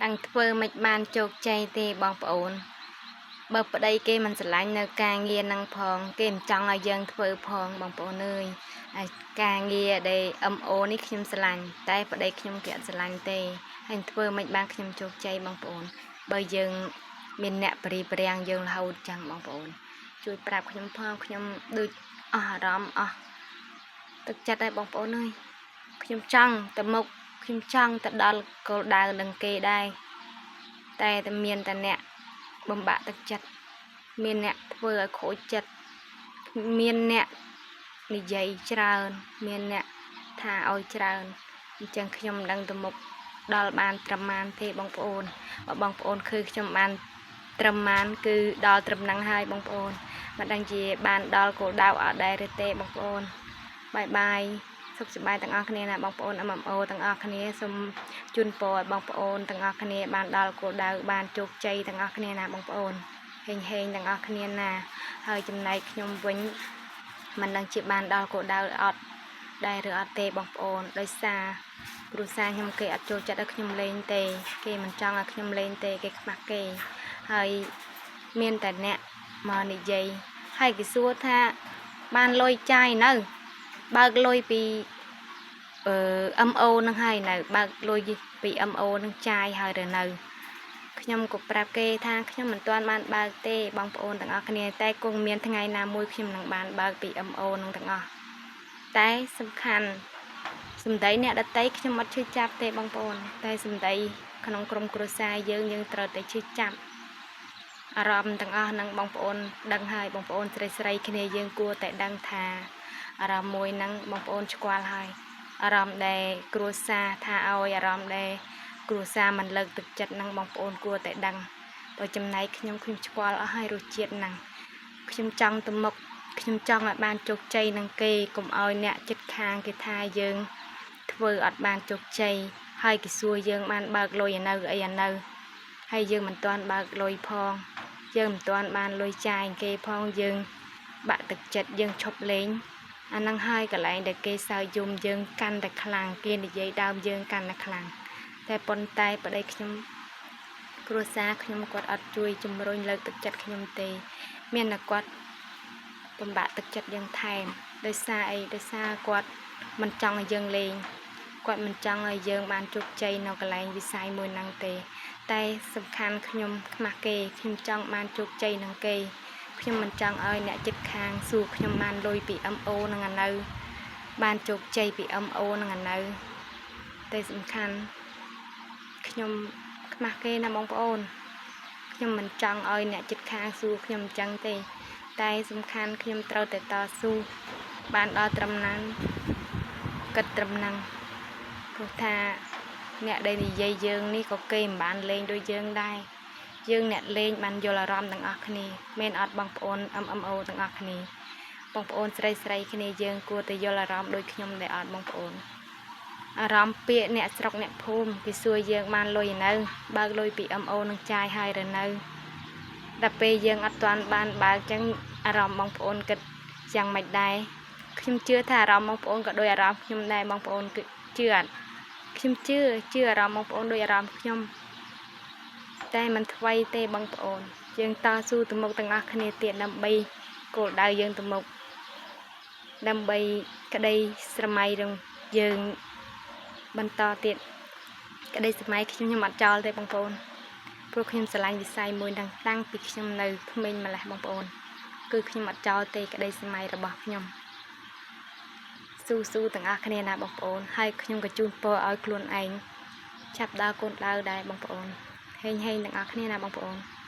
ដឹងធ្វើមិនបានជោគជ័យទេបងប្អូនបើប្តីគេមិនស្រឡាញ់នៅការងារនឹងផងគេមិនចង់ឲ្យយើងធ្វើផងបងប្អូនអើយហើយការងារដែល MO នេះខ្ញុំស្រឡាញ់តែប្តីខ្ញុំគេអត់ស្រឡាញ់ទេហើយធ្វើមិនបានខ្ញុំជោគជ័យបងប្អូនបើយើងមានអ្នកបរិបរាំងយើងរហូតចឹងបងប្អូនជួយប្រាប់ខ្ញុំផងខ្ញុំដូចអស់អារម្មណ៍អស់ទឹកចិត្តហើយបងប្អូនអើយខ្ញុំចង់ទៅមុខខ្ញុំចង់ទៅដល់គោលដៅនឹងគេដែរតែតែមានតែអ្នកបំបាក់ទឹកចិត្តមានអ្នកធ្វើឲ្យខូចចិត្តមានអ្នកនិយាយច្រើនមានអ្នកថាឲ្យច្រើនអញ្ចឹងខ្ញុំមិនដឹងទៅមុខដល់បានត្រឹមម៉ានទេបងប្អូនបើបងប្អូនឃើញខ្ញុំបានត្រឹមម៉ានគឺដល់ត្រឹមហ្នឹងហើយបងប្អូនមិនដឹងជាបានដល់គោលដៅអត់ដែរឬទេបងប្អូន bye bye សុខសប្បាយទាំងអស់គ្នាណាបងប្អូន MMO ទាំងអស់គ្នាសូមជូនពរឲ្យបងប្អូនទាំងអស់គ្នាបានដល់គោលដៅបានជោគជ័យទាំងអស់គ្នាណាបងប្អូនហេងហេងទាំងអស់គ្នាណាហើយចំណែកខ្ញុំវិញមិនដឹងជាបានដល់គោលដៅអត់ដែរឬអត់ទេបងប្អូនដោយសារគ្រួសារខ្ញុំគេអត់ចូលចិត្តឲ្យខ្ញុំលេងទេគេមិនចង់ឲ្យខ្ញុំលេងទេគេខ្មាស់គេហើយមានតែអ្នកមកនិយាយហើយគេសួរថាបានលុយចាយនៅបើកលុយពីអឺ MO នឹងហើយនៅបើកលុយពី MO នឹងចាយហើយឬនៅខ្ញុំក៏ប្រាប់គេថាខ្ញុំមិនទាន់បានបើកទេបងប្អូនទាំងអស់គ្នាតែគង់មានថ្ងៃណាមួយខ្ញុំនឹងបានបើកពី MO នឹងទាំងអស់តែសំខាន់សម្ដីអ្នកដតីខ្ញុំអត់ឈឺចាប់ទេបងប្អូនតែសម្ដីក្នុងក្រុមគ្រួសារយើងយើងត្រូវតែឈឺចាប់អារម្មណ៍ទាំងអស់ហ្នឹងបងប្អូនដឹងហើយបងប្អូនស្រីស្រីគ្នាយើងគួរតែដឹងថាអារម្មណ៍មួយហ្នឹងបងប្អូនឆ្គាល់ហើយអារម្មណ៍ដែលគ្រួសារថាឲ្យអារម្មណ៍ដែលគ្រួសារមិនលើកទឹកចិត្តហ្នឹងបងប្អូនគួរតែដឹងបើចំណែកខ្ញុំខ្ញុំឆ្គាល់អស់ហើយរសជាតិហ្នឹងខ្ញុំចង់ទៅមុខខ្ញុំចង់ឲ្យបានជោគជ័យនឹងគេកុំឲ្យអ្នកចិត្តខាងគេថាយើងធ្វើអត់បានជោគជ័យហើយគេសួរយើងបានបើកលុយអានៅអីអានៅហើយយើងមិនទាន់បើកលុយផងយើងមិនទាន់បានលុយចាយគេផងយើងបាក់ទឹកចិត្តយើងឈប់លេងអាហ្នឹងហើយកន្លែងដែលគេសើយំយើងកាន់តែខ្លាំងគេនិយាយដើមយើងកាន់តែខ្លាំងតែប៉ុន្តែប្តីខ្ញុំគ្រួសារខ្ញុំគាត់អត់ជួយជំរុញលើកទឹកចិត្តខ្ញុំទេមានតែគាត់បំបាក់ទឹកចិត្តយើងថែមដោយសារអីដោយសារគាត់មិនចង់ឲ្យយើងលេងគាត់មិនចង់ឲ្យយើងបានជោគជ័យនៅកន្លែងវិស័យមួយហ្នឹងទេតែសំខាន់ខ្ញុំខ្មាស់គេខ្ញុំចង់បានជោគជ័យនឹងគេខ្ញុំមិនចង់ឲ្យអ្នកជិតខាងសួរខ្ញុំបានលុយពី MO នឹងអានៅបានជោគជ័យពី MO នឹងអានៅតែសំខាន់ខ្ញុំខ្មាស់គេណាបងប្អូនខ្ញុំមិនចង់ឲ្យអ្នកជិតខាងសួរខ្ញុំអញ្ចឹងទេតែសំខាន់ខ្ញុំត្រូវតែតស៊ូបានដល់ត្រឹមហ្នឹងគិតត្រឹមហ្នឹងព្រោះថាអ្នកដែលនិយាយយើងនេះក៏គេមិនបានលេងដូចយើងដែរយើងអ្នកលេងបានយល់អារម្មណ៍ទាំងអស់គ្នាមែនអត់បងប្អូន MMO ទាំងអស់គ្នាបងប្អូនស្រីស្រីគ្នាយើងគួរតែយល់អារម្មណ៍ដូចខ្ញុំដែរអត់បងប្អូនអារម្មណ៍ពាក្យអ្នកស្រុកអ្នកភូមិគេសួរយើងបានលុយនៅបើកលុយពី MO នឹងចាយហើយឬនៅដល់ពេលយើងអត់ទាន់បានបើកចឹងអារម្មណ៍បងប្អូនគិតយ៉ាងម៉េចដែរខ្ញុំជឿថាអារម្មណ៍បងប្អូនក៏ដូចអារម្មណ៍ខ្ញុំដែរបងប្អូនគឺជឿអត់ខ្ញុំជឿជឿអារម្មណ៍បងប្អូនដូចអារម្មណ៍ខ្ញុំតែមិនថ្វីទេបងប្អូនយើងតស៊ូទៅមុខទាំងអស់គ្នាទៀតដើម្បីគោលដៅយើងទៅមុខដើម្បីក្តីស្រមៃរងយើងបន្តទៀតក្តីសម័យខ្ញុំខ្ញុំអត់ចោលទេបងប្អូនព្រោះខ្ញុំស្រឡាញ់វិស័យមួយហ្នឹងតាំងពីខ្ញុំនៅក្មេងម្ល៉េះបងប្អូនគឺខ្ញុំអត់ចោលទេក្តីសម័យរបស់ខ្ញុំស៊ូស៊ូទាំងអស់គ្នាណាបងប្អូនហើយខ្ញុំក៏ជូនពរឲ្យខ្លួនឯងចាប់ដើរកូនដៅដែរបងប្អូនហេងហេងទាំងអស់គ្នាណាបងប្អូន។